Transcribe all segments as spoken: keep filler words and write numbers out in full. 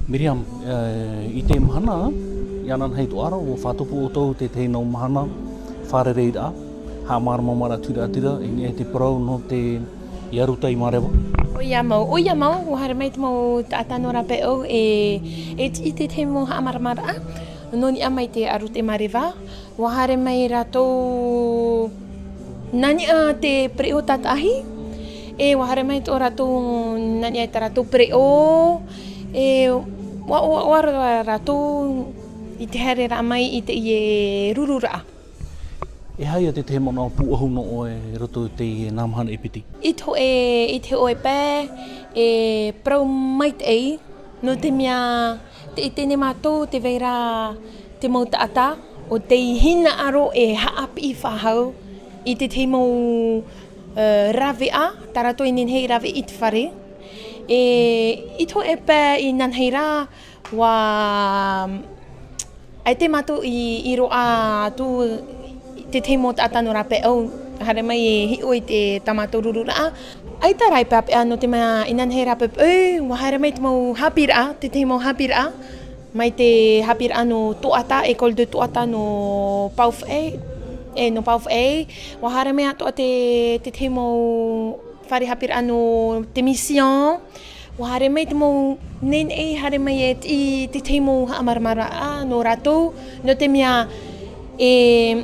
Miriam, i teie mahana, i ana nei tō ʻaro, ʻua faʻatupu ʻoutou te tahi mau mahana fārereiraʻa, haʻamāramarama atu ra, i niʻa i te parau nō te ʻarutei māreva. ʻOia mau, ʻoia mau, ʻua haere mai te mau taʻata nō Rāpaiʻau e, e tiʻi te tahi mau haʻamāramarama, nō niʻa mai te ʻarutei māreva, ʻua haere mai rātou nā niʻa te pereʻoʻo tātaʻahi, e ʻua haere mai tō rātou nā niʻa i tā rātou pereʻoʻo, e ʻua, ʻua, ʻua rā rātou i te haereraʻa mai i teie rururaʻa. E aha ia te tahi mau pūʻohu nō ʻoe i roto i teie nā mahana e piti? I te hōʻē, i te hōʻē pae, e parau maitaʻi, nō te mea, tē ʻite nei mātou tē vai ra te mau taʻata, ʻo tei hinaʻaro e haʻapiʻi faʻahou i te tahi mau, e, raveʻa, tā rātou e nehenehe e rave i te fare. E, i te hōʻē pae inanahi ra, ʻua, ʻaita mātou i, i roaʻa atu i te tahi mau taʻata nō Rāpaiʻau, haere mai e hiʻo i te, tā mātou rururaʻa. ʻAita rā e peʻapeʻa nō te mea inanahi Rāpaiʻau, ʻua haere mai te mau haʻapiʻiraʻa, te tahi mau haʻapiʻiraʻa, mai te haʻapiʻiraʻa nō Toʻata, École de Toʻata nō Paufeʻe, e, nō Paufeʻe, ʻua haere mai atoʻa te, te tahi mau fare haʻapiʻiraʻa nō te Mission, ʻua haere mai te mau nehenehe, haere mai e tiʻi te tahi mau haʻamāramarama nō rātou, nō te mea e,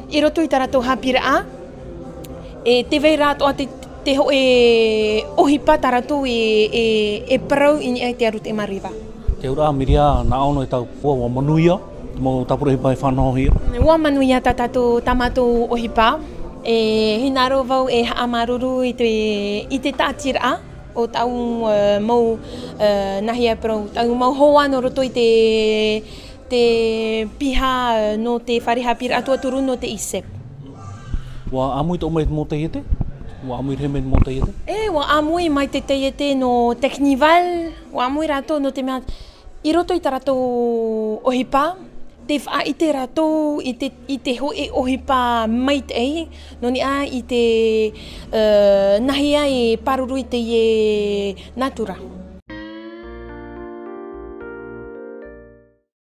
i roto i tā rātou haʻapiʻiraʻa, e tē vai ra atoʻa te, te hōʻē ʻohipa tā rātou e, e, e parau i niʻa i te ʻarutei māreva. Te auraʻa, Miriam, nā ʻō noa i tāʻu, ʻua, ʻua manuia te mau tāpura ʻohipa e faʻanahohia. ʻUa manuia tā tātou, tā mātou ʻohipa. E hinaʻaro vau e haʻamāuruuru i te, i te tāʻatiraʻa o tāʻu, e, mau, e, nāhea parau, tāʻu mau hoa nō roto i te, te piha, e, nō te fare haʻapiʻiraʻa tuatoru nō te ISEP. ʻUa ʻāmui atoʻa mai te mau taiete? ʻUa ʻāmui rahi mai te mau taiete? E, ʻua ʻāmui mai te taiete nō Technival, ʻua ʻāmui rātou nō te mea, i roto i tā rātou ʻohipa, tē faʻaʻite rātou i te, i te hōʻē ʻohipa maitaʻi, nō niʻa i te, e, nāhea e pāruru i teie natura.